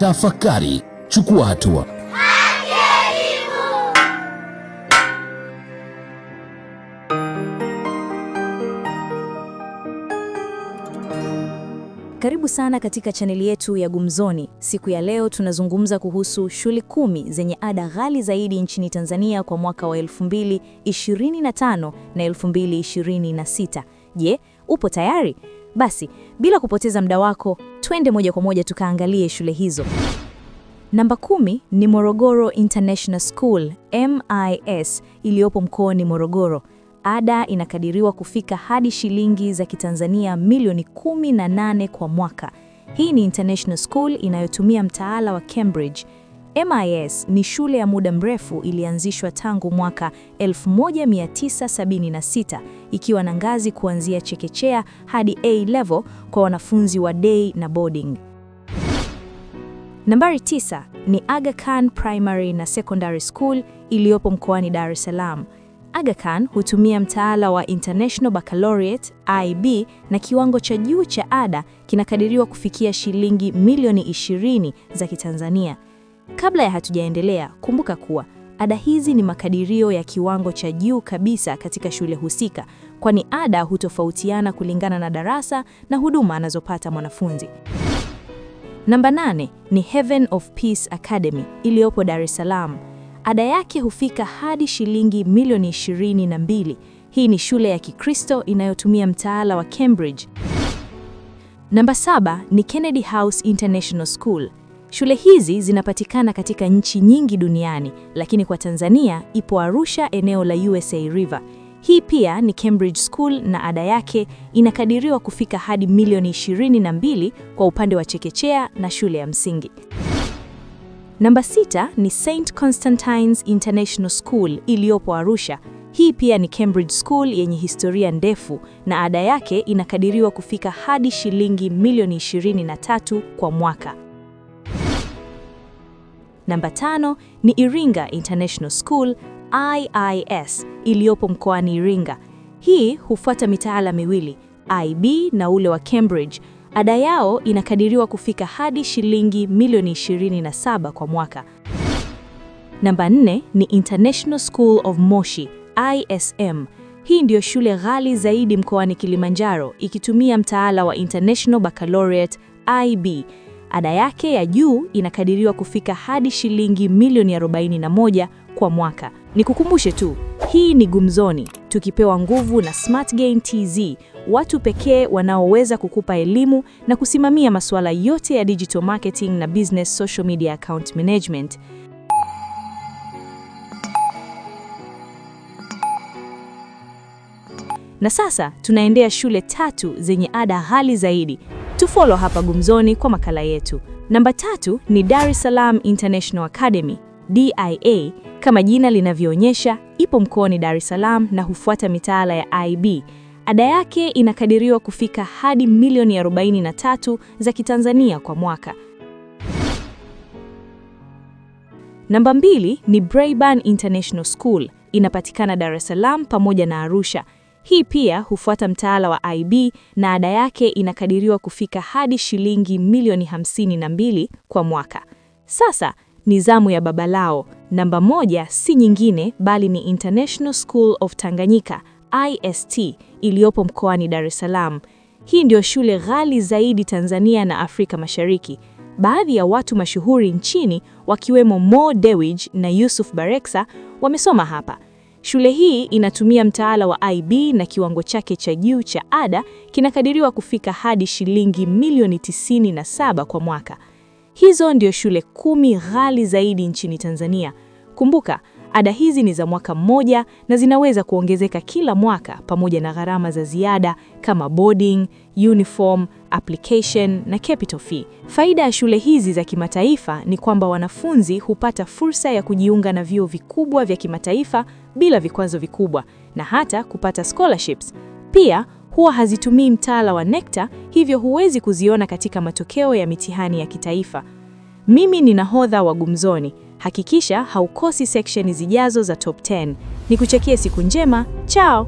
Tafakari, chukua hatua. Karibu sana katika chaneli yetu ya Gumzoni. Siku ya leo tunazungumza kuhusu shule 10 zenye ada ghali zaidi nchini Tanzania kwa mwaka wa 2025 na 2026. Je, upo tayari? Basi, bila kupoteza muda wako, twende moja kwa moja tukaangalie shule hizo. Namba 10 ni Morogoro International School, MIS, iliyopo mkoani Morogoro. Ada inakadiriwa kufika hadi shilingi za Kitanzania milioni 18 kwa mwaka. Hii ni international school inayotumia mtaala wa Cambridge. MIS ni shule ya muda mrefu, ilianzishwa tangu mwaka 1976 ikiwa na ngazi kuanzia chekechea hadi A level kwa wanafunzi wa day na boarding. Nambari 9 ni Aga Khan Primary na Secondary School iliyopo mkoani Dar es Salaam. Aga Khan hutumia mtaala wa International Baccalaureate IB na kiwango cha juu cha ada kinakadiriwa kufikia shilingi milioni 20 za Kitanzania. Kabla ya hatujaendelea, kumbuka kuwa ada hizi ni makadirio ya kiwango cha juu kabisa katika shule husika, kwani ada hutofautiana kulingana na darasa na huduma anazopata mwanafunzi. Namba 8 ni Heaven of Peace Academy iliyopo Dar es Salaam. Ada yake hufika hadi shilingi milioni 22. Hii ni shule ya Kikristo inayotumia mtaala wa Cambridge. Namba 7 ni Kennedy House International School. Shule hizi zinapatikana katika nchi nyingi duniani, lakini kwa Tanzania ipo Arusha, eneo la USA River. Hii pia ni Cambridge School na ada yake inakadiriwa kufika hadi milioni 22 kwa upande wa chekechea na shule ya msingi. Namba 6 ni St. Constantine's International School iliyopo Arusha. Hii pia ni Cambridge School yenye historia ndefu na ada yake inakadiriwa kufika hadi shilingi milioni 23 kwa mwaka. Namba 5 ni Iringa International School IIS iliyopo mkoani Iringa. Hii hufuata mitaala miwili, IB na ule wa Cambridge. Ada yao inakadiriwa kufika hadi shilingi milioni 27 kwa mwaka. Namba 4 ni International School of Moshi, ISM. Hii ndiyo shule ghali zaidi mkoani Kilimanjaro, ikitumia mtaala wa International Baccalaureate IB. Ada yake ya juu inakadiriwa kufika hadi shilingi milioni 41 kwa mwaka. Nikukumbushe tu, hii ni Gumzoni, tukipewa nguvu na SmartGain TZ, watu pekee wanaoweza kukupa elimu na kusimamia masuala yote ya digital marketing na business social media account management. Na sasa tunaendea shule 3 zenye ada ghali zaidi. Tufollow hapa Gumzoni kwa makala yetu. Namba 3 ni Dar es Salaam International Academy, DIA. Kama jina linavyoonyesha, ipo mkoani Dar es Salaam na hufuata mitaala ya IB. Ada yake inakadiriwa kufika hadi milioni 43 za Kitanzania kwa mwaka. Namba 2 ni Braeburn International School, inapatikana Dar es Salaam pamoja na Arusha. Hii pia hufuata mtaala wa IB na ada yake inakadiriwa kufika hadi shilingi milioni 52 kwa mwaka. Sasa ni zamu ya baba lao. Namba 1 si nyingine bali ni International School of Tanganyika, IST, iliyopo mkoani Dar es Salaam. Hii ndio shule ghali zaidi Tanzania na Afrika Mashariki. Baadhi ya watu mashuhuri nchini wakiwemo Mo Dewji na Yusuf Bareksa wamesoma hapa. Shule hii inatumia mtaala wa IB na kiwango chake cha juu cha ada kinakadiriwa kufika hadi shilingi milioni 97 kwa mwaka. Hizo ndio shule 10 ghali zaidi nchini Tanzania. Kumbuka, ada hizi ni za mwaka mmoja na zinaweza kuongezeka kila mwaka pamoja na gharama za ziada kama boarding, uniform, application na capital fee. Faida ya shule hizi za kimataifa ni kwamba wanafunzi hupata fursa ya kujiunga na vyuo vikubwa vya kimataifa bila vikwazo vikubwa na hata kupata scholarships. Pia huwa hazitumii mtaala wa NECTA, hivyo huwezi kuziona katika matokeo ya mitihani ya kitaifa. Mimi ni nahodha wa Gumzoni. Hakikisha haukosi section zijazo za top 10. Nikuchekie siku njema. Chao.